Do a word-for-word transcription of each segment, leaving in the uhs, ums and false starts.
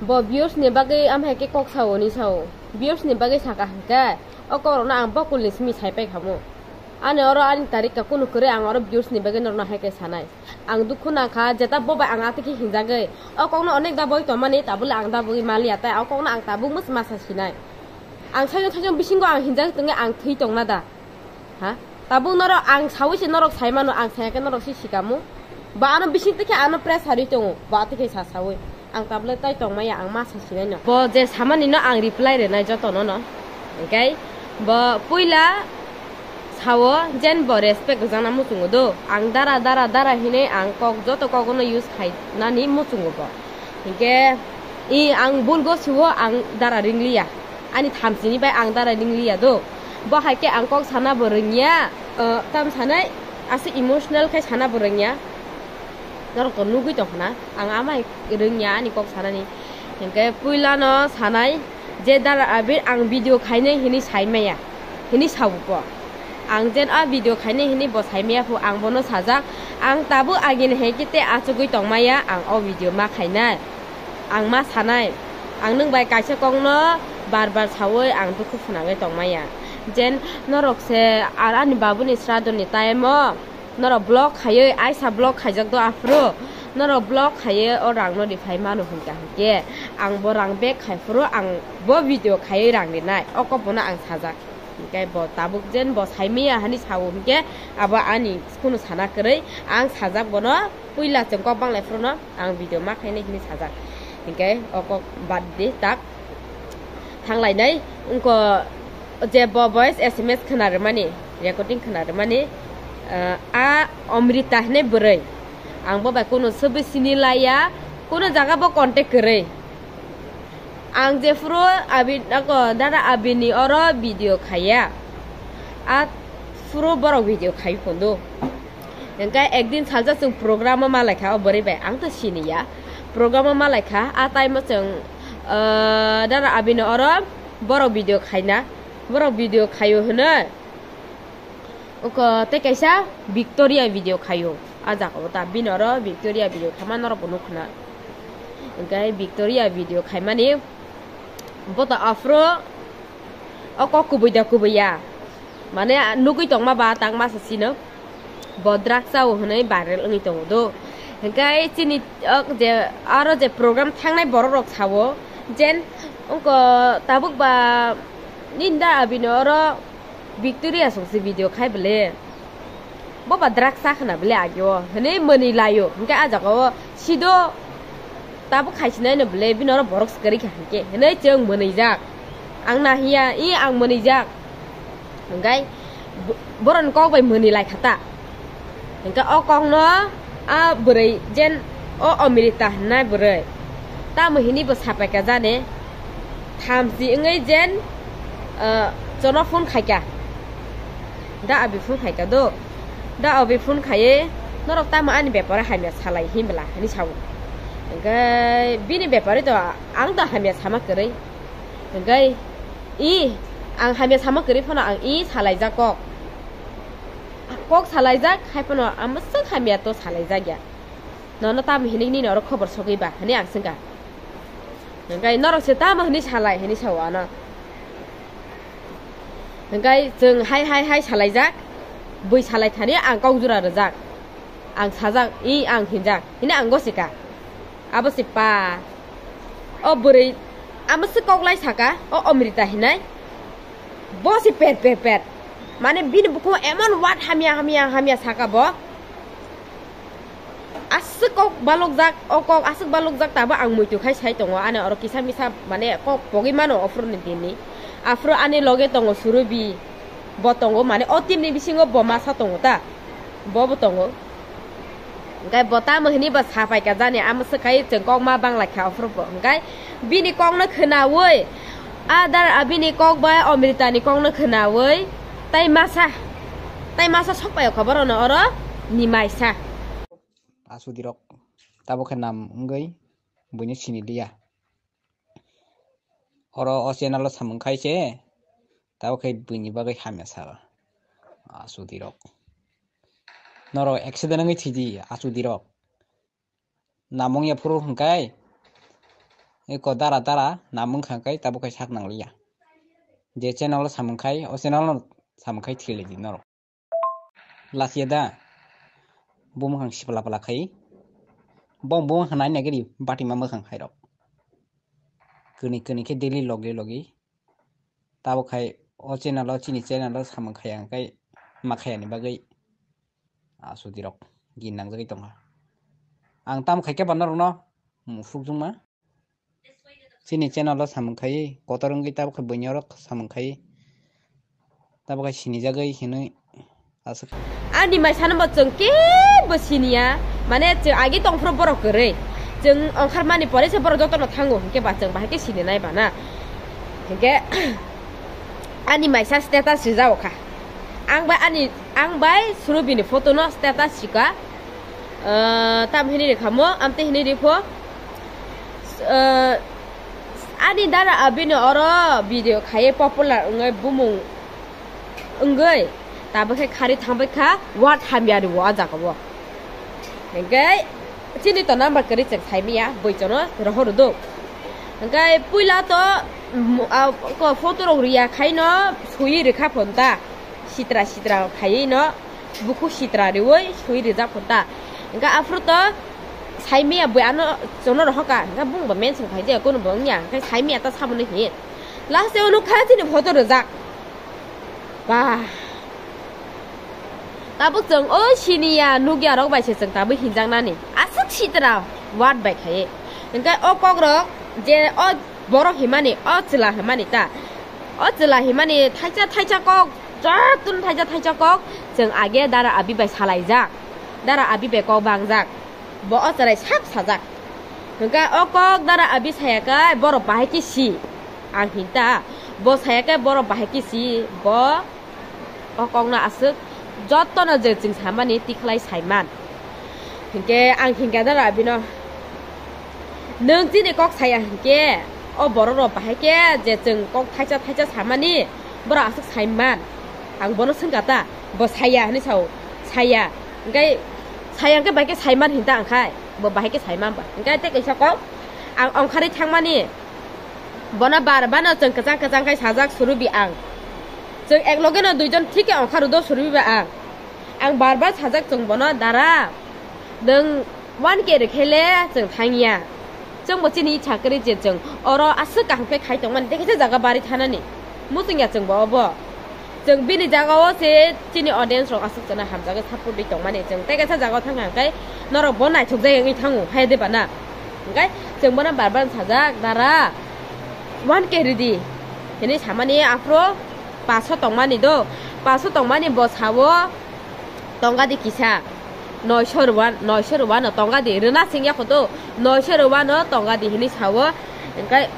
Bo viewers ni bagwi amhai khe kok sao ni sao. Viewers ni bagwi saka hwnkhe o kok rokno ang bokulni simi sai pai khamu. Ani oro ani tarika kunu kwrwi ang oro viewers ni bagwi norokno hai khe sanai. Ang dukhu nangkha jeta bo bai ang atwkhe hinjagwi. O kokno onek da boi tongmani tabule ang da boi maliya tai o kokno ang tabuk mwsma sa sinai. Ang sajwk sajwk bisingo ang hinjagwi tongwi ang thwi tongna da. Ha? Tabuk norok ang sawi se norok sai mano, ang saya khe norok se sikamu. Ba ano bising tikhe ano press harwi tongo, ba tikhe sa sawi. Ang tablet tai tongmaya, ang ma sa sinai no. Bo je samani no ang reply renai joto no no. Hingkai bo puila sao jen bo respect rwjakna muchungo do. Ang dara dara dara hinwi ang kok joto kok no use khainani muchungo bo. Hinkhe i ang bulgo siwo ang dara ringliya. Ani thamsini bai ang dara ringliya do. Bo hai khe ang kok sana bo rwngya, uh, tam sanai ase emotional khai sana bo rwngya. Norok to nugui tong khna, ang amai rwngya ani kok sanani. Hinkhe puilano sanai je dara abir ang video khainai hinwi saimaya, hinwi sabupo. Ang jen a video khainai hinwi bo saimaya phu ang bono sajak, ang tabuk agini hai khe te achugui tongmaya ang o video ma khainai. Ang ma sanai, ang nwng bai kaisa kokno bar bar sawi ang dukhu phwnangwi tongmaya. Jen norok se ar ani babuni sradoni time o norok block khaiwi aisa block khaijak do aphuru norok block khaiwi o rangno riphai mano hwnkha hwnkhe ang bo rang back khai phuru ang bo video khaiwi rang rinai o kokbono ang sajak. Hwnkhe bo tabuk jen bo saimaya hani sao hwnkhe abo ani kunu sana kwrwi ang sajak bono. Puila chwng kok banglai phuru no ang video ma khainai hinwi sajak. Hinkhe o kok bad di tak thanglainai wngkha je bo voice S M S khna rwmani, recording khna rwmani, ah, a Amrita hinwi bwrwi. Ang bo bai kunu sobi sini laiya, kunu jaga bo contact kwrwi. Ang jephuru abi, ako, dada abini oro video khaiya. A phuru borok video khai phundu. Hingkhe ekdin salsa chwng program o malaikha o bwrwi bai. Ang to siniya. Program o malaikha. A time o chwng, ah, dada abini oro borok video khaina. Borok video khaio hwnwi. Oko tei kaisa Victoria video khaio. A jaga o ta bini oro Victoria video khama norok bo nukha na. Hingkhe Victoria video khaimani bo ta aphuru o kok kubui da kubui ya. Mane nugui tongma ba tangma sa sino. Bo drugs chao hwnwi viral wngwi tongo do. Hingkhe chini o je aro je program thangnai borok rok sao jen oko tabuk ba ninda abini oro Victoria songsi video khai bele. Bo ba drugs cha khna bele agio. Hwnwi mwnwi laio. Hwnkhe a jaga o sido tabuk khaisinai no bele bini oro borok swkari kha hwnkhe. Hwnwi chwng mwnwi jak. Ang nahiya, i ang mwnwi jak. Hwnkhe bo-, boroni kok bai mwnwi lai kha ta. Hwnkhe o kokno a bwrwi jen o Amrita hwnnai bwrwi tamo hinwi bo sapai kha jani thamchi wngwi jen, ah, chono phone khai kha. Da abi phone khai kha do. Da abi phone khaiwi norok tamo ani bepare hamya salai hinbwla hinwi sao. Hwnkhe bini bepare to ang to hamya sama kwrwi. Hwnkhe i ang hamya sama kwrwi phano ang i salaijak kok. Kok salaijak hai phano ang mwswk hamya to salaijak ya. Nono tamo hinwi nini oro khobor sogwi ba hinwi ang swngkha. Hwnkhe norok se tamo hinwi salai hinwi sao ano. Hwnkhe chwng hai hai hai salaijak, bui salai thani ang kok jora rwjak. Ang sajak, i ang hinjak, hini ang gosika. Abo se pa. O bwrwi, amo se kok lai saka, o Amrita hinai. Bo se pet pet pet. Mane bini bukhungo emon word hamya hamya hamya saka bo. Aswk kok balokjak, o kok aswk balokjak tabo ang muitu khai sai tongo. Ani oro kisa misa mane kok pogwi mano ophuru ni dini. Aphuru ani loge tongo Surubi. Bo tongo mane o team ni bisingo bo masa tongo ta. Bo bo tongo. Hwnkhe bo tamo hinwi bo sapai kha jani, amo swkhai chwng kok ma bang lai kha, aphuru bo. Hwnkhe bini kokno khwnaui, adar, ah, bini kok bai Amrita ni kokno khwnaui, tai masa, tai masa sok pai kha borok no oro ni maisa. Asudi rok tabuk khe nam wngwi buino sini liya. Oro o channel o samung khai se, tabuk khe buini bagwi hamya sal. Asudi rok. Norok accident wngwi thidi, asudi rok. Namung ya phuru hwnkhe, Eko dara dara nam wngkha khe tabuk khe sak nangliya. Je channel o samung khai, o channel no samung khai thilidi norok. Lasiya da, bo mwkhang sipla pla khai. Bo bo mwkhang nai nai gari bati ma mwkhang khai rok. Kuni kuni khe daily logi logi. Tabuk khai o channel o chini channel o samung khai ang khai ma khaya ni bagwi asudi rok gin nangjagwi tongkha. Ang tam khai khe ba norok no musuk jungma. Chini channel o samung khai kotor wngwi tabuk khai buini oro samung khai tabuk khai sinijagwi hinwi aswk. Ani mai sana bo chwng kebo siniya, mane chwng agi tongphuru borok kwrwi. Chwng ongkhar mani pore se borok jotono thango hinkhe ba chwng bahai khe sininai bana. Hinkhe ani maisa status rijao kha. Ang bai ani, ang bai Surubini photo no status sika. Ah, tam hini ri khamo, amte hini ri pho. Ah, ani dara abini oro video khaye popular wngwi bumung wngwi tabuk khe khari thangbai kha, word hamya ri o ah jaga o. Hinkhe chini to number kwrwi chwng saimanya, bwsano rohor do. Hinkhe puila to, mm, ah, ko photo rok riya khaino sui rikha phonta. Sitra sitra khaiwi no bukhuk sitra riwi sui rijak phunta. Hinkhe aphuru to saimaya bui ano chono rohorka. Hinkhe bungba mention khaijaya, kunubo wngya. Hinkhe saimaya ta samani hi. Last o nukha chini photo rijak. Ba. Tabuk chwng o siniya nukya rok bai se chwng tabuk hinjaknani. Aswk sitra word bai khaiwi. Hinkhe o kokrok je o borok himani, o chwla himani ta. O chwla himani thaisa thaisa kok, jotun thaisa thaisa kok, chwng age dara abi bai salaijak. Dara abi bai kok bangjak. Bo o chwrai sap sajak. Hwnkhe o kok dara abi saya khe borok bahai khe si. Ang hinta. Bo saya khe borok bahai khe si. Bo O kokno aswk jotono je chwng samani tikhlai saiman. Hinkhe ang hinkhe dara abino, "Nwng chini kok saya hinkhe o borok rok bahai khe je chwng kok thaisa thaisa samani borok aswk saiman." Ang bono swngkha ta, bo saya hinwi sao, saya. Hinkhe saya hinkhe bahai khe saiman hinta ang khai, bo bahai khe saiman ba. Hinkhe tei kaisa kok ang ongkharwi thangmani. Bono bar bar no chwng kwchang kwchang khai sajak Surubi ang. Chwng ek loge no duijon thik khe ongkha rwdo Surubi bai ang. Ang bar bar sajak chwng bono, "Dara, nwng one K rwkhe le chwng thangya." Chwng bo chini icha kwrwi je chwng oro aswk kaham khe khai tongmani, tei kaisa jaga bari thanani. Muchungya chwng bo obo. Chwng bini jagao se chini audience rok aswk chwngno hamjagwi support rwi tongmani. Chwng tei kaisa jagao thangkha hwnkhe norok bo naithokjak wngwi thango, hai de bana? Hwnkhe chwng bono bar bar sajak, "Dara, one K ridi," hinwi samani, aphuru paso tongmani do, paso tongmani bo sao, "Tongadi kisa." Noisho rwano, noisho rwano tongadi, rwna singya kho to, noisho rwano tongadi hinwi sao. Hwnkhe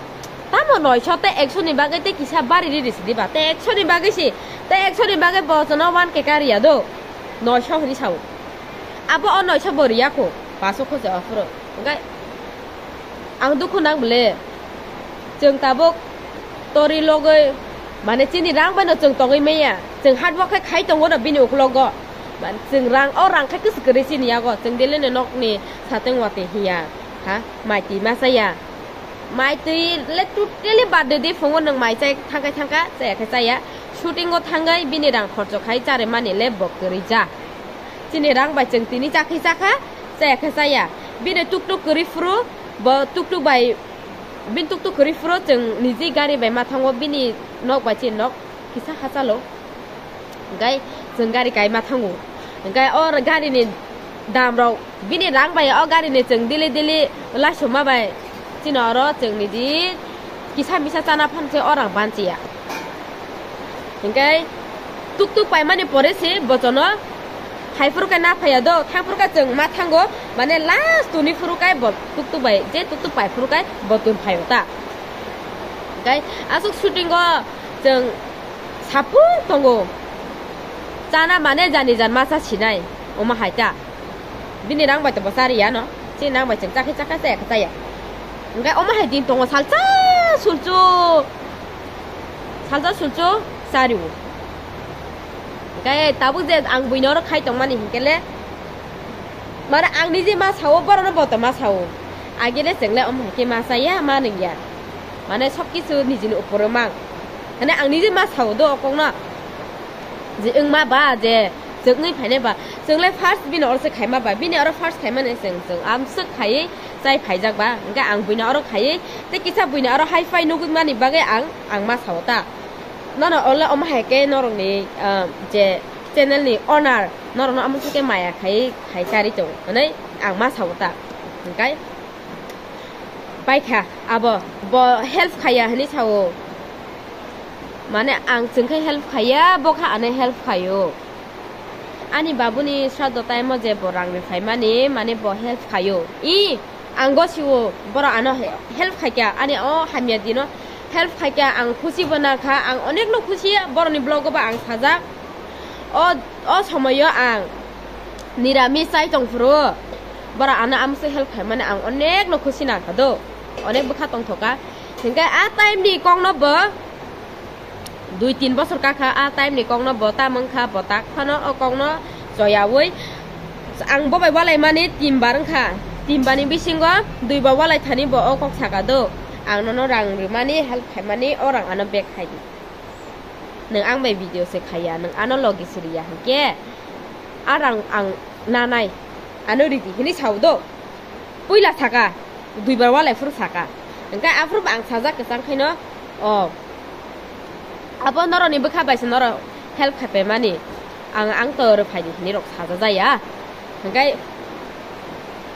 tamo noisho tei ekso ni bagwi tei kisa bari riri sidi ba, tei ekso ni bagwi si, tei ekso ni bagwi bo chwngno one K ka riya do, noisho hinwi sao. Abo o noisho bo riya kho, paso kho se aphuru. Hwnkhe Ang dukhu nang bole. Chwng tabuk tori logoi, mane chini rang bai no chwng tongwi maya. Chwng hard work khai khai tongo no bini uklogo. Man chwng rang, o rang khai kwswk kwrwi chini yago. Chwng dele no nokni sateng watwi hiya. Ha? Mai twi ma chaya. Mai twi le totally bad de di phungo nwng mai chai thangkai thangka, chaya khe chaya. Shooting o thangwi bini rang khorcho khai chare mani le bo kwrwi ja. Chini rang bai chwng tini chakhi chakha, chaya khe chaya. Bini tuktuk kwrwi phuru, bo tuktuk bai, bini tuktuk kwrwi phuru chwng niji gari bai ma thango, bini nok bai chini nok kisa hachalo. Hwnkhe chwng gari kai ma thango. Hwnkhe o gari ni dam rok, bini rang bai o gari ni chwng daily daily laisuma bai chini oro chwng niji kisa misa chana phan se o rang banchiya. Hwnkhe tuktuk paimani pore se bochono hai phuru khe na phaiya do, thang phuru khe chwng ma thango, mane last tuni phuru khe bo tuktuk bai, je tuktuk pai phuru khe bo tun phaio ta. Hwnkhe aswk shooting o chwng sapung tongo, chana mane jani jan masa sinai, omo hai ta. Bini rang bai to bo chariya no. Chini rang bai chwng chakhe chakhe chaya khe chaya. Hwnkhe omo hai din tongo salsa sulchu. Salsa sulchu chariwo. Hwnkhe tabuk je ang buino oro khai tongmani hinkhe le. Mane ang nije ma sao, borokno bo to ma sao. Agele chwngle omo hai khe ma chaya, ma nungya. Mane sob kisu nijini uporo mang. Mane ang nije ma sao do okokno. Je wngma ba je chwngwi phainai ba. Chwngle first bini oro se khaima ba. Bini oro first khaimani chwng, chwng amswk khaiwi chai phaijak ba. Hwnkhe ang buino oro khaiwi tei kisa buino oro hi-fi nugwi mani bagwi ang, ang ma sao ta. Nono ole omo hai khe norokni, ah, je channel ni owner norokno omo hai khe maya khai, khai chari tongo. Hwnwi ang ma sao ta. Hwnkhe Paikha abo, bo help khaiya hinwi sao. Mane ang chwngkhe help khaiya, bo kha ano help khaio. Ani babuni sraddho time o je bo rang rwphaimani, mane bo help khaio. I, ang gosio, borok ano he-, help khaikha, ani o hamya dino help khaikha, ang khusi bo nangkha, ang onekno khusi, borokni vlog o bo ang sajak. O, o somoyo ang niramis chai tongphuru, borok ano amswk help khaimani ang onekno khusi nangkha do, onek bwkha tongthoka. Hinkhe a time ni kokno bo dui tin bosor kakha, a time ni kokno bo ta mangkha, bo tak phano o kokno choyaui ang bo bai walaimani tin bar wngkha, tin bani bisingo dui ba walai thani bo o kok saka do, ang nono rang rwmani, help khaimani, o rang ano back khai di. Nwng ang bai video se khaiya, nwng ano logi siriya hinkhe, a rang ang nanai, ano ridi hinwi sao do. Puila saka, duibar walai phuru saka. Hinkhe aphuru bo ang sajak kwchang khaino, o, abo norokni bwkha bai se norok help khaipaimani, ang, ang to rwphaidi hinwi rok sajajaya. Hwnkhe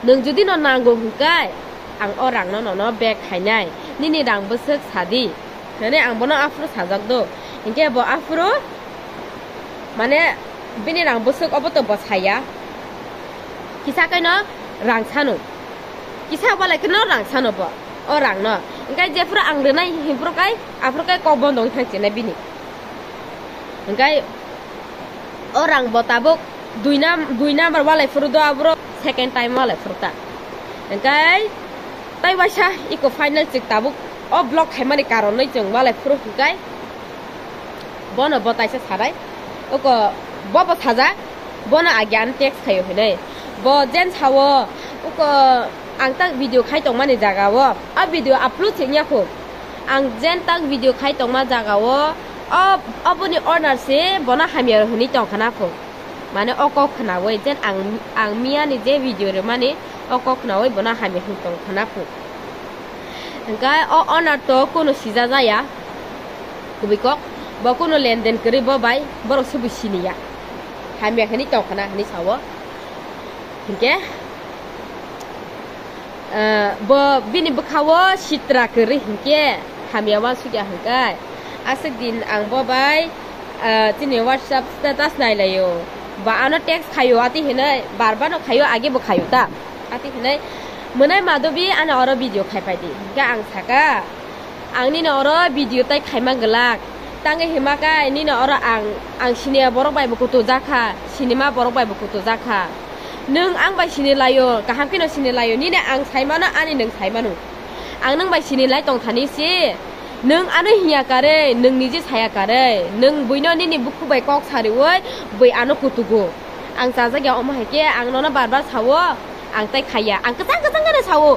nwng jodi no nango hwnkhe, ang o rangno nono back khainai, nini rang bwswk sadi, hwnwi ang bono aphuru sajak do. Hinkhe bo aphuru, mane, bini rang bwswk obo to bo saya, kisa kaino rang sano, kisa walai kheno rang sano bo o rangno. Hinkhe jephuru ang rwnai hinphuru kai, aphuru kai kok bondo wngwi thang chinai bini. Hinkhe o rang bo tabuk dui nam-, dui number walai phuru do, aboro second time walai phuru ta. Hinkhe tai waisa iko final chik tabuk o vlog khaimani karonwi chwng walai phuru hinkhe bono bo taisa sanai. Oko bo bo sajak, bono age ano text khaio hinwi. Bo jen sao, oko ang tak video khai tongmani jaga o, a video upload se wngya kho. Ang jen tak video khai tongma jaga o, o, oboni owner se bono hamya rw hinwi tongkha na kho. Mane o kok khnaui jen ang, ang miyani je video rwmani o kok khnaui bono hamya hinwi tongkha na kho. Hwnkhe o owner to kunu sija jaya, kubui kok, bo kunu lenden kwrwi bo bai borok se bo siniya. Hamya hinwi tongkha na hinwi sao. Hinkhe, ah, bo bini bwkhao sitra kwrwi hinkhe hamya uansukya hwnkhe. Aswk din ang bo bai, ah, chini WhatsApp status nailaio. Ba ano text khaio, ati hinwi bar bar no khaio, age bo khaio ta. Ati hinwi, "Mwnai Madhabi, ano oro video khai pai di." Hinkhe ang saka, Ang nini oro video tai khaima glak. Tangwi hima kai nini oro ang, ang siniya borok bai bo kutu jakha, sinima borok bai bo kutu jakha. Nwng ang bai sini laio, kaham kheno sini laio. Nini ang sai mano, ani nwng sai mano. Ang nwng bai sini lai tong thani si. Nwng ano hiya kare, nwng niji saya kare. Nwng buino nini bukhu bai kok sariui, bui ano kutugo. Ang chajak ya omo hai khe, ang nono bar bar sao. Ang tai khaiya, ang kwchang kwchang gana sao,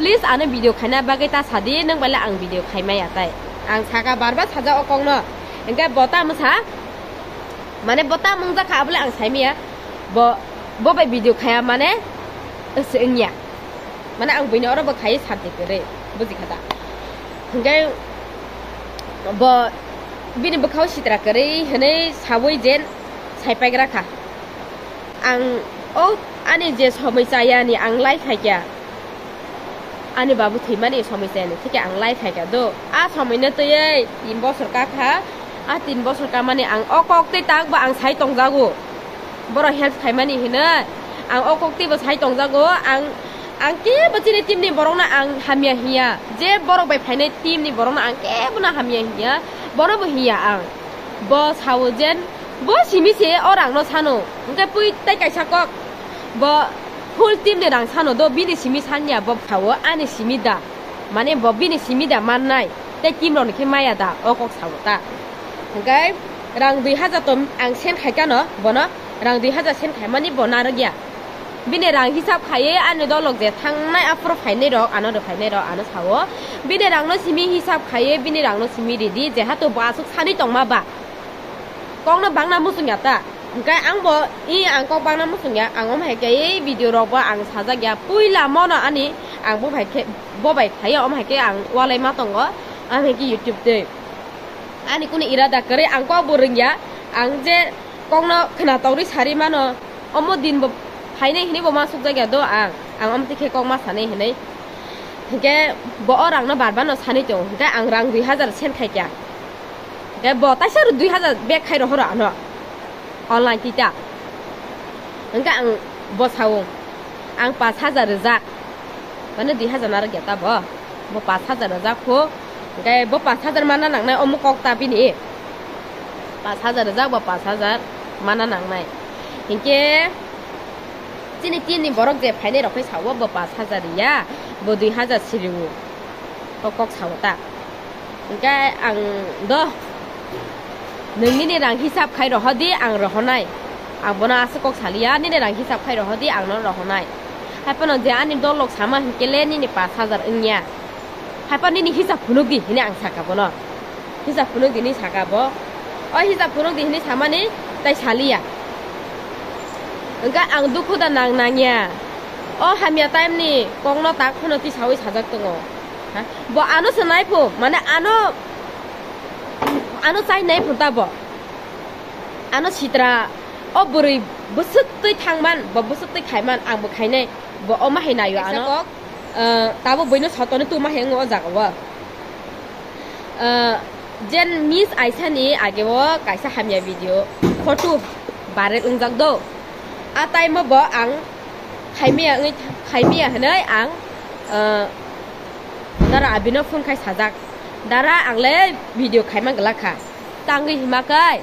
"Please, ano video khaina bagwi ta sadi, nwng bai le ang video khaimaya tai." Ang saka bar bar sajak o kokno. Hinkhe bo ta mwsa, mane bo ta mungjakha, abole ang saimaya. Bo, bo bai video khaya mane, se wngya. Mane ang buino oro bo khaiwi santi kwrwi, bujikha da. Hinkhe bo bini bwkhao sitra kwrwi hinwi saui jen sai paigra kha. Ang o ani je somoi chayani ang lai phaikha, ani babu thwimani somoi chayani thikhe ang lai phaikha do. A somoino twiwi tin bosor kakha, a tin bosor kamani ang o kok tei tak bo ang sai tongjago. Borok help khaimani hinwi ang o kok tei bo sai tongjago. Ang, ang kebo chini team ni borokno ang hamya hiya, je borok bai phainai team ni borokno ang kebono hamya hiya, bono bo hiya ang. Bo sao jen, bo simi se o rangno sano. Hinkhe pui tei kaisa kok, bo full team ni rang sano do, bini simi sanya bo sao, ani simi da. Mane bo bini simi da mannai, tei team rokni khe maya da, o kok sao ta. Hinkhe rang dui hajar to ang send khaikha no bono, rang dui hajar send khaimani bo narwkya. Bini rang hisab khaiwi ani dolok je thangnai aphuru phainai rok, ano rw phainai rok, ano sao. Bini rangno simi hisab khaiwi bini rangno simi ridi, jehatu bo aswk sani tongma ba. Kokno bangna muchung ya ta. Hwnkhe ang bo, i ang kok bangna muchung ya, ang omo hai khe ei video rok bo ang sajak ya. Puila mono ani ang bo bai khe, bo bai khaio, omo hai khe ang walai ma tongo, omo hai khe YouTube twi. Ani kunu irada kwrwi, ang kok bo rwngya, ang je kokno khwna torwi sari mano, omo din bo phainai hinwi bo ma sukjak ya do ang, ang omo twi khe kok ma sanai hinwi. Hinkhe bo o rangno bar bar no sanwi tongo, hinkhe ang rang dui hazar send khai kha. Hinkhe bo taisa rw dui hazar back khai rohoro ano. Online tita. Hwnkhe ang bo sao, ang pash hajar rwjak. Mane dui hajar narwk ya ta bo. Bo pash hajar rwjak kho. Hwnkhe bo pash hajar mana nangnai omo kok ta bini. Pash hajar rwjak bo pash hajar mana nangnai. Hinkhe chini team ni borok je phainai rok khai sao bo pash hajar ya, bo dui hajar siriwo. Kok kok sao ta. Hwnkhe ang do, nwng nini rang hisab khai rohodi, ang rohonai. Ang bono aswk kok saliya, nini rang hisab khai rohodi, ang no rohonai. Haiphano je ani dolok sama hinkhe le nini pash hajar wngya. Haiphano nini hisab phunukdi hinwi ang sakha bono. Hisab phunukdi hinwi sakha bo. O hisab phunukdi hinwi samani tai saliya. Hwnkhe ang dukhu da nang nangya. O hamya time ni kokno tak phano tisawi sajak tongo. Ha? Bo ano se nai phu, mane ano, ano chai nai phu ta bo. Ano sitra, o bwrwi bwswk twi thangman, bo bwswk twi khaiman, ang bo khainai, bo omo hai naio ano. Kaisa kok, eh, tabuk buino sotoni tuma hai wngo o jaga o. Eh, jen Miss Aisa ni age o kaisa hamya video, photo viral wngjak do. A time o bo ang khaimaya wngwi, khaimaya hinwi ang, eh, dara abino phone khai sajak. Dara, ang le video khaima glak kha. Tangwi hima kai,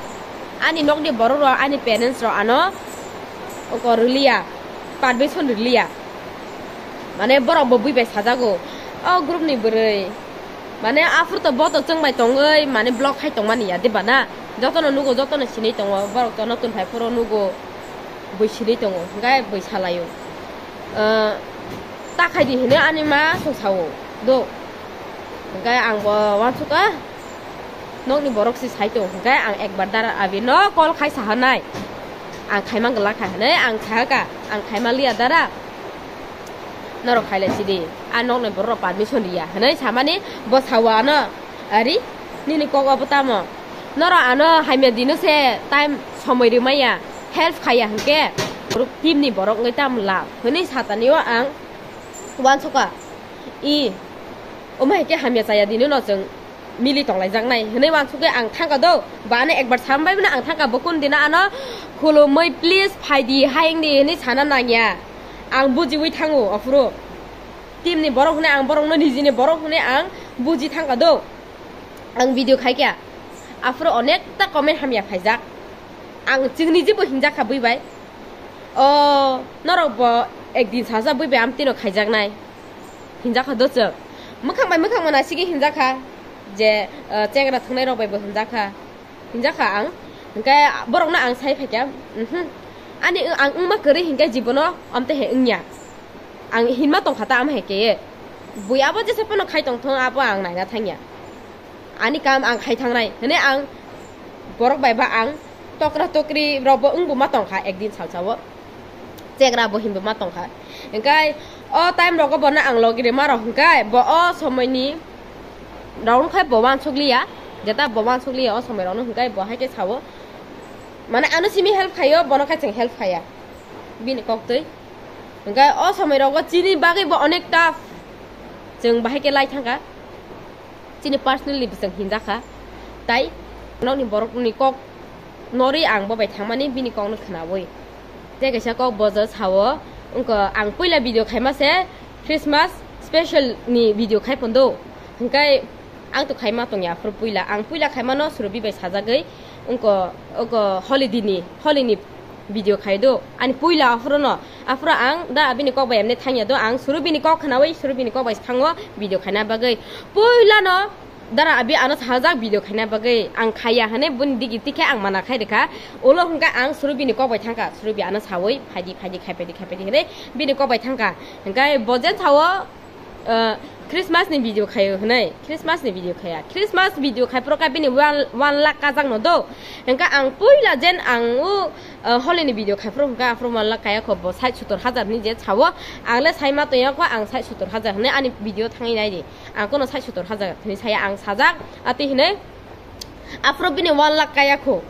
ani nokni borok rok, ani parents rok ano oko rwliya, permission rwliya. Mane borok bo bui bai sajago, o group ni bwrwi. Mane aphuru to bo to chwng bai tongwi, mane vlog khai tongmani ya, diba na? Jotono nugo, jotono sinwi tongo, borok to notun phai phuru nugo, bui sinwi tongo, hwnkhe bui salaio. Ah, ta khai di hinwi ani ma song sao, do. Hwnkhe ang bo uansukha, nokni borok se sai tongo, hwnkhe ang ekbar dara abino call khai sahanai. Ang khaima glak kha hinwi ang sahaka, ang khaima liya dara. Norok khailai sidi, a nokni borok rok permission riya hinwi samani bo sao ano, ari nini kok abo tamo? Norok ano hamya dino se time somoi rwmaya, help khaiya hinkhe team ni borok wngwi tamo lab hinwi satani o ang uansukha. I, omo hai khe hamya chaya dino no chwng mili tonglaijaknai hinwi uansukhe ang thangkha do. Ba ano ekbar sambai mano ang thangkha, bo kun dina ano khulumwi please phaidi hayungdi hinwi sana nangya. Ang bujiwi thango aphuru. Team ni borok hwnwi ang borokno nijini borok hwnwi ang buji thangkha do. Ang video khaikha. Aphuru onekta comment hamya phaijak. Ang chwngni jibo hinjakha bui bai. O, norok bo ekdin saja bui bai amtwi no khaijaknai. Hinjakha do chwng. Mwkhang bai mwkhang mano sigwi hinjakha. Je, eh, chengra thangnairok bai bo hinjakha. Hinjakha ang. Hinkhe borokno ang sai phaikha, mhm. Ani ang wngma kwrwi hinkhe jibono amtwi hai wngya. Ang hinma tongkha ta ama hai khe. Bui abo jesa phano khai tongthung, abo ang naina thangya. Ani kam ang khai thangnai hinwi ang borok bai ba ang tokra tokri rokbo wngbo ma tongkha ekdin salsao. Chengra bo hinbo ma tongkha. Hinkhe o time rogo bono ang logi rwma rok hinkhe bo o somoini rok wngkhe bo uansukliya. Jeta bo uansukliya o somoi rokno hinkhe bo haikhe sao. Mane ano simi help khaio, bono khe chwng help khaiya. Bini koktwi. Hinkhe o somoi rogo chini bagwi bo onek tough. Chwng bahai khe lai thangkha. Chini personally bo chwng hinjakha. Tai nokni borokni kok norwi ang bo bai thangmani bini kokno khwnawi. Tei kaisa kok bo je sao, wngkha ang puila video khaima se Christmas special ni video khai phondo. Hinkhe ang to khaima tongya aphuru puila. Ang puila khaimano Surobi bai sajagwi, wngkha, wngkha holiday ni, holi ni video khai do. Ani puila aphuru no, aphuru ang da bini kok bai emne thangya do. Ang Surobini kok khwnawi, Surobini kok bai thango video khaina bagwi. Puila no Dara abi ano sajak video khaina bagwi ang khaiya hwnwi bini digi tikhe ang mana khai rikha. Ulo hwnkha ang Surubi ni kok bai thangkha, Surubi ano sawi phaidi phaidi khai phaidi khai phaidi hwnwi bini kok bai thangkha. Hwnkhe bo je sao, uh, Christmas ni video khaio hwnwi, Christmas ni video khaiya. Christmas video khai pro kha bini one, one lakh kajak no do. Hwnkhe ang puila jen ang u, uh, holi ni video khai pro hwnkha aphuru one lakh kaya kho bo sait sottor hajar hwnwi je sao. Ang le sai ma tongya kho ang sait sottor hajar hwnwi ani video thangwi nai di. Ang kono sait sottor hajar hwnwi saya ang sajak. Ati hwnwi aphuru bini one lakh kaya kho.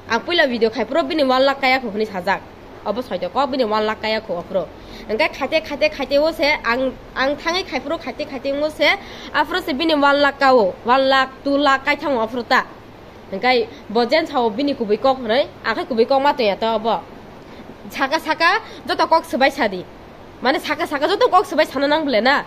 Ang puila video khai pro bini one lakh kaya kho hwnwi sajak. Obo soito kok bini one lakh kaya kho aphuru. Hwnkhe khaite khaite khaite o se ang, ang thangwi khai pro khaite khaite o se aphuru se bini one lakh kao, one lakh, two lakh kai thango aphuru ta. Hwnkhe bo jen sao bini kubui kok hwnwi, ang khai kubui kok ma tongya ta obo. Saka saka joto kok swbai sadi. Mane saka saka joto kok swbai sana nang bole na.